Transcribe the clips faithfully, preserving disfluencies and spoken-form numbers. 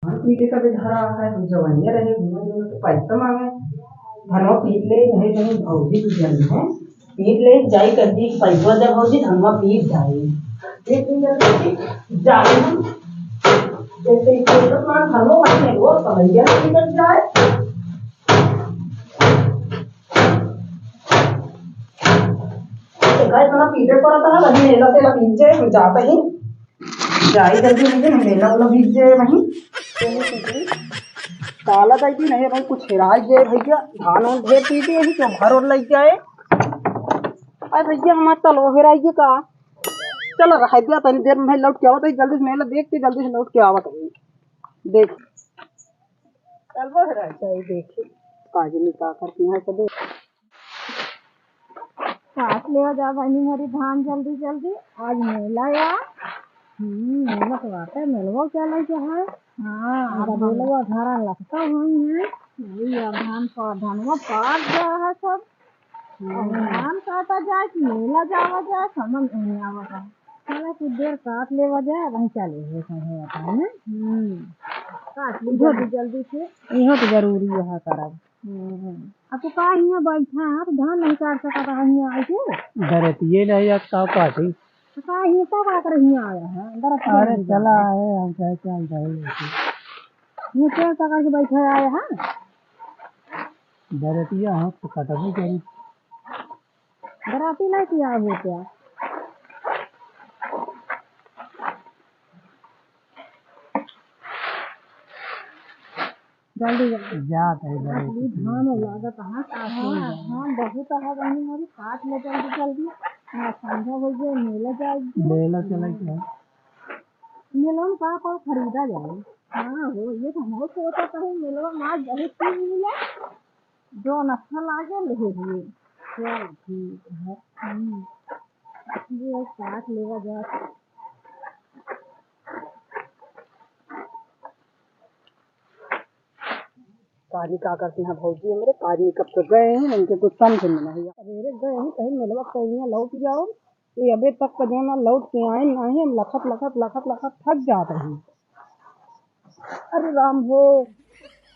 पी के कभी धरा है, हम जवनिया रहे, घूमे जो तो पैसा मांगे। धनवा पीट ले, नहीं तो भौजी की जन है। पीट ले, जाई कर दी, पैसा दे भौजी, धनवा पीट जाई। एक दिन जब जाई हम, जैसे ही कोई तो मार धनवा मार ले, वो समझ गया कि इधर जाए। तो गाइस, इतना पीटे पड़ता है, वही मेला तेला पीछे हम जाते ही। जाई जल्दी, लेकिन मेला वाला भी जे वहीं। ताला दे दी, नहीं भाई, कुछ हेराई जे भैया, धान उन ढेर पी दिए ही, क्यों भर और लग जाए। अरे भैया, हमार तलवा हेराई जे का? चलो, रह दिया, तनी देर में लौट के आवत है, जल्दी से मेला देख के जल्दी से लौट के आवत है। देख, तलवा हेराई जाए, देखी, काजनी का करती है, कभी काट लेवा जा बहिनी मोरी धान जल्दी जल्दी, आज मेला या। हम्म, मेला तो बाटे, मेलवा क्या लइके है? हाँ, अब मेलवा घरा लगता हुई है। वही अब धान का, धनवा पाक गया है सब। अब हम्म। धान काटा जाए कि मेला जावा जाए, समझ नहीं आवत है। चला कुछ देर काट लेवा जाए, वहीं चले हुए सब होता है ना। हम्म, काट ली जल्दी जल्दी से। इहो तो जरूरी है करब। हम्म। अब तो का हियाँ बैठा है, तो धान नहीं काट सकता है हियाँ आके? दरतिये नहीं, अब का काटी? तो का हियाँ का बात रही हियाँ आया है? दरतिये अरे नहीं चला जाता। आए, हम कहे चल रहे हैं। ये क्या पकड़ के बैठा आया है? दरतिया हम तो कटबे करी। दराती नहीं किया हो क्या? जल्दी, जल्दी। जात है, जात है। असली धान लागत है, काफी हाँ, है। हाँ, बहुत है, बहनी मोरी, काट ले जल्दी, जल्दी। ना संझा हो गया, मेला जाए। मेला चले के है। मेला में का, का खरीदा जाए? हाँ हो, ये तो हम सोचा कहीं मेला में आज बहुत चीज मिले, जो अच्छा लागे, ले लिए। चल, ठीक है। हम्म। ये काट लेवा जाए। काजनी का करती हैं भौजी हमरे, काजनी कब तो गए हैं, इनके कुछ समझ में नहीं। सवेरे गए हैं कहीं मेलवा कहीं लौट जाओ, ये अबे तक का जो ना लौट के आए नहीं, हम लखत लखत लखत लखत थक जात हैं। अरे राम हो,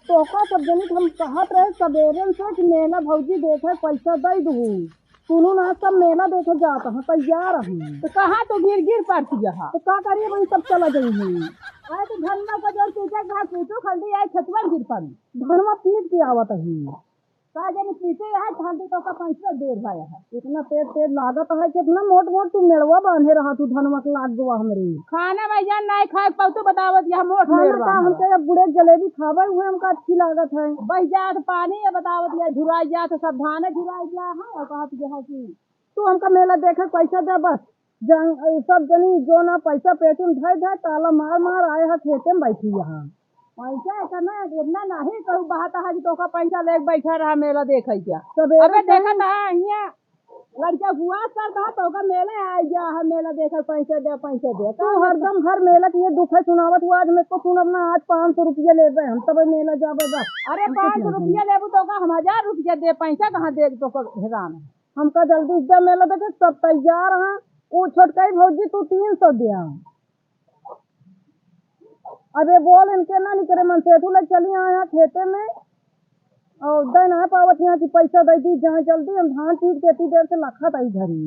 तोहका सब जनी हम कहत रहे सबेरन से कि मेला भौजी देखे पैसा दे दू, सुनू ना, सब मेला देखे जात हैं, तैयार हैं। तो कहाँ तो गिर गिर पड़ती है? तो का करिए, वही सब चला गई हैं। अरे तो धनमा का जोर पीछे घास पीछू खल्दी आए खेतवन गिर पड़ी। धनमा पीट के आवत ही। का जानी पीछे यहाँ खान तो का पैसा देर भाया है। इतना तेज तेज लागत है, कितना मोट मोट तू मेड़वा बांधे रहा तू धनमा के लाग गवा हमरे। खाना भैया नहीं खाए पाऊ तो बतावत यह मोट खाना मेड़वा का है। हमके अब बुढ़े जलेबी खावे हुए हमका अच्छी लागत है। बह जात पानी ये बतावत यह झुराई जात सब धान झुराई गया है और कहत यह कि तू हमका मेला देखे पैसा दे बस। जंग-, ई सब जनी जो ना पैसा पेटी में धइ धइ, ताला मार मार आए हा खेते में बैठी यहाँ। पैसा इतना, इतना नहीं कहू बहाता है कि तोका पैसा लेके बैठा रहा मेला देखे क्या। सबेरे अबे से देखा था हियाँ लड़का बुआ सर था तोका मेले आ गया है, मेला देखे पैसे दे, पैसे दे। तू हरदम हर मेला के ये दुखे सुनावत हुआ, आज मेरे को सुनब ना, आज पाँच सौ रुपया लेबे हम, तब मेला जाबे बस। अरे हमको पाँच सौ रुपया लेबू तोका हम हजार रुपया दे, पैसा कहाँ दे तोका हेरान है। हमका जल्दी से दे मेला देखे, सब तैयार हैं। ऊ छोटकाई भौजी तू तीन सौ दिया। अबे बोल इनके ना निकरे मन से, तू ले चली आया खेते में और दे ना पावत यहाँ की पैसा दे दी, जहाँ जल्दी हम धान पीट के इतनी देर से लखत आई घरी।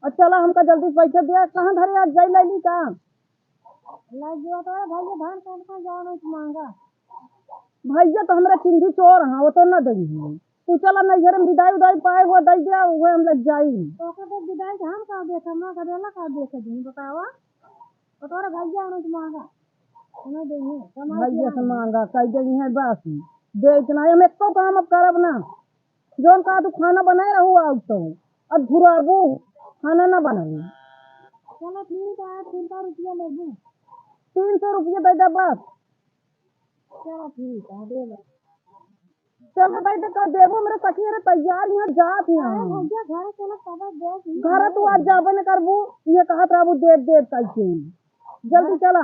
और चला हमका जल्दी से पैसा दिया, कहाँ घरे आज जाई लैली का? लग गया तो भैया धान काट के जाओ नहीं तो मांगा। भैया तो हमरा चिंधी चोर हाँ, वो तो ना देंगे। तू चला नहीं घर में विदाई उदाई पाए हुआ दे दिया, वो हम लग जाई। तो ओकर तो विदाई के हम का देख, हम ना करेला का देख दी बतावा। तो तोरे भैया नहीं तो मांगा। उन्हें देंगे, कमाई भैया से किया। मांगा, कह देंगे है बस। दे इतना, हम एको काम अब करब ना। जौन का तू खाना बनाए रहू, आउ तो अब घुराबू, खाना ना बनाई। चलो ठीक है, तीन सौ रुपया लेबू। तीन सौ रुपया दे दे बस। चलो ठीक है, दे दे। चलो भाई, तो कर देबू मेरे सखी, अरे तैयार यहाँ जात अरे यहाँ। भैया, घर चलो, तब देख ली। घर तू आज जाबे न करबू, ये कहत रहबू देव देव करके। जल्दी चला।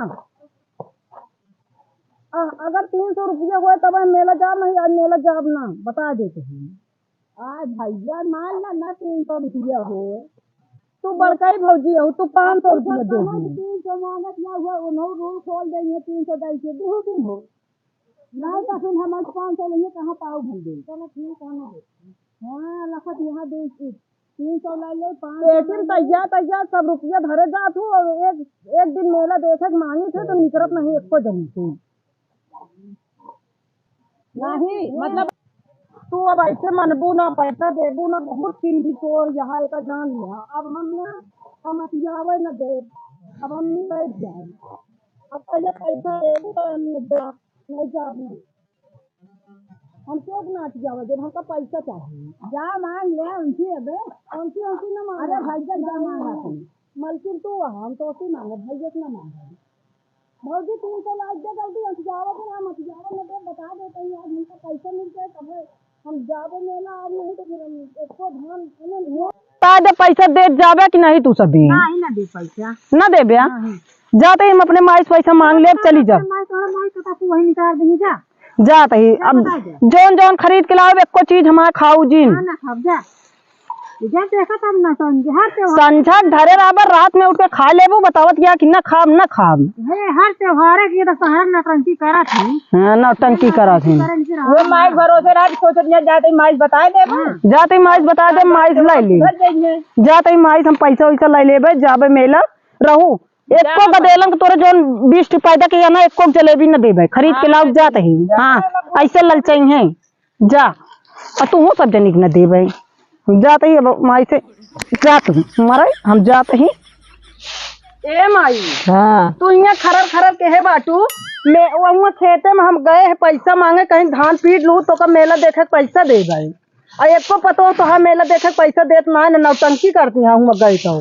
आ, अगर तीन सौ रुपया होए तब हम मेला जाब, नहीं आज मेला जाब ना, बता देते हैं। आ भैया मान ला ना तीन सौ रुपया होए। तू बड़काई भौजी हो, तू पाँच सौ रुपया दे दी। तीन सौ मांगत ना हुआ, उन्हों रूल खोल देंगे, तीन सौ दे के दू दिन हो। नहीं तो फिर हम आज पाँच सौ लेंगे, कहाँ पाव भर दे। चलो ठीक है, ना दे। हाँ, लखत यहाँ दे, तीन सौ ले ले, पाँच सौ पेटी में ले ले। तैयार, तैयार सब रुपया धरे जात हूँ, और एक, एक दिन मेला देखे के मांगी थे तो निकरत नहीं एको जनी से। नहीं, मतलब, तू अब ऐसे मनबू ना, पैसा देबू ना, बहुत किंदी तोर यहाँ एक जान लिया। अब हम ना, हम अतियावे न दे, अब हम नहीं बैठ जाए। अब पहले पैसा देबू तो हम नहीं जा, नहीं जाबू। हम क्यों ना अतियावे, जब हमका पैसा चाहिए। जा मांग ले उनसे, अबे। उनसे, उनसे ना मांग। अरे भैया, जा मांग ले। मलकिन तू, हम तो उसी मांगे, भैया से ना मांगे। भौजी, तीन सौ लाइ दे जल्दी, हम जावत ना, हम जावत ना दे, बता देते हैं, आज हमका पैसा मिल जाए, तब हम जावे मेला, आज नहीं तो फिर हम एको धान, बता दे, पैसा दे जावे कि नहीं तू सभी? नहीं, ना दे पैसा। ना देबे, आ? नहीं। जाते ही हम अपने माई से पैसा मांग ले, चली जा। माई, तोरा माई के पास वही निकाल देंगे, जा। जाते ही, अब बता दे। जौन जौन खरीद के लाओ, एको चीज हमारा खाऊ जिन। हाँ, ना खाब, जा। जब देखा तब ना समझे, हर त्योहार संझा धरे रहबा, रात में उठ के खा लेबू, बतावत या कि ना खाब, ना खाब। हे, हर त्योहार के दशहरा नौटंकी करत है। हाँ, नौटंकी करत है। वो माई भरोसे रात सोचत या जाते ही माई बता देबू। हाँ। जाते ही माई बता दे, माई से लाई ली। घर जाइए। जाते ही माई से हम पैसा वैसा लाई लेबे, जाबे मेला, रहू। एको गदेलन के तोरे जौन बीस ठी पैदा किया ना, एको जलेबी न देबे, खरीद के लाओ जाते ही। हाँ, ऐसे ललचाई हैं। जा, आ तूहू सब जनिक न देबे। हम जात ही, अब माई से जात ही, मरे, हम जात ही। ए माई, हाँ। तू हियाँ खरर खरर केहे बाटू, मैं वहुआँ खेते में हम गए हैं पैसा मांगे, कहीं धान पीट लू तो का मेला देखे के पैसा देबे। आ एको पतोह तो हम मेला देखे के पैसा देत ना है, न नौटंकी करती हैं, हुआँ गए तो।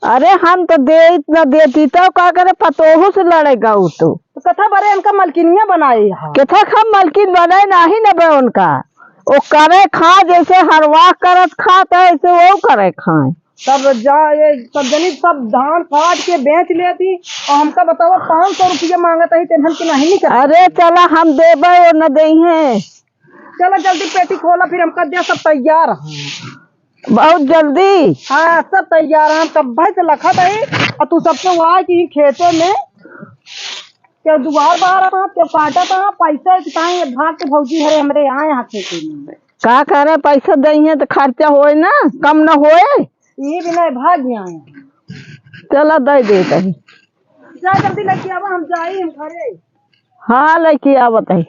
अरे हम तो देत न देती तो का करे, पतोहू से लड़ेगा उ तो। तो कथा बरे इनका मलकिनिया बनाए हा। कथा हम मलकिन बनाए नाही न बे उनका। ओ करे खा जैसे हरवाह करत खात है, ऐसे वो करे खाए। सब जा, ये सब जनी सब धान काट के बेच लेती और हमका बतावा पाँच सौ रुपया मांगत है, तेनहन के नहीं निकल। अरे चला हम देबे, वो न देइहे। चला जल्दी पेटी खोला, फिर हमका दे, सब तैयार है। बहुत जल्दी? हाँ, सब तैयार है, हम कब्बे से लखत है, और तू सबके वाई की खेते में, केहू दुआर बहारत है, केहू काटत है, पैसा इतना है, भाग के भौजी हरे हमरे यहाँ, यहाँ खेते में। का करे, पैसा देइहे तो खर्चा होए ना, कम न होए। ये भी नहीं, भाग यहाँ। चला दे देत ही। जा जल्दी लेके आवा, हम जाई, हम घरे। हाँ, लेके आवत ही।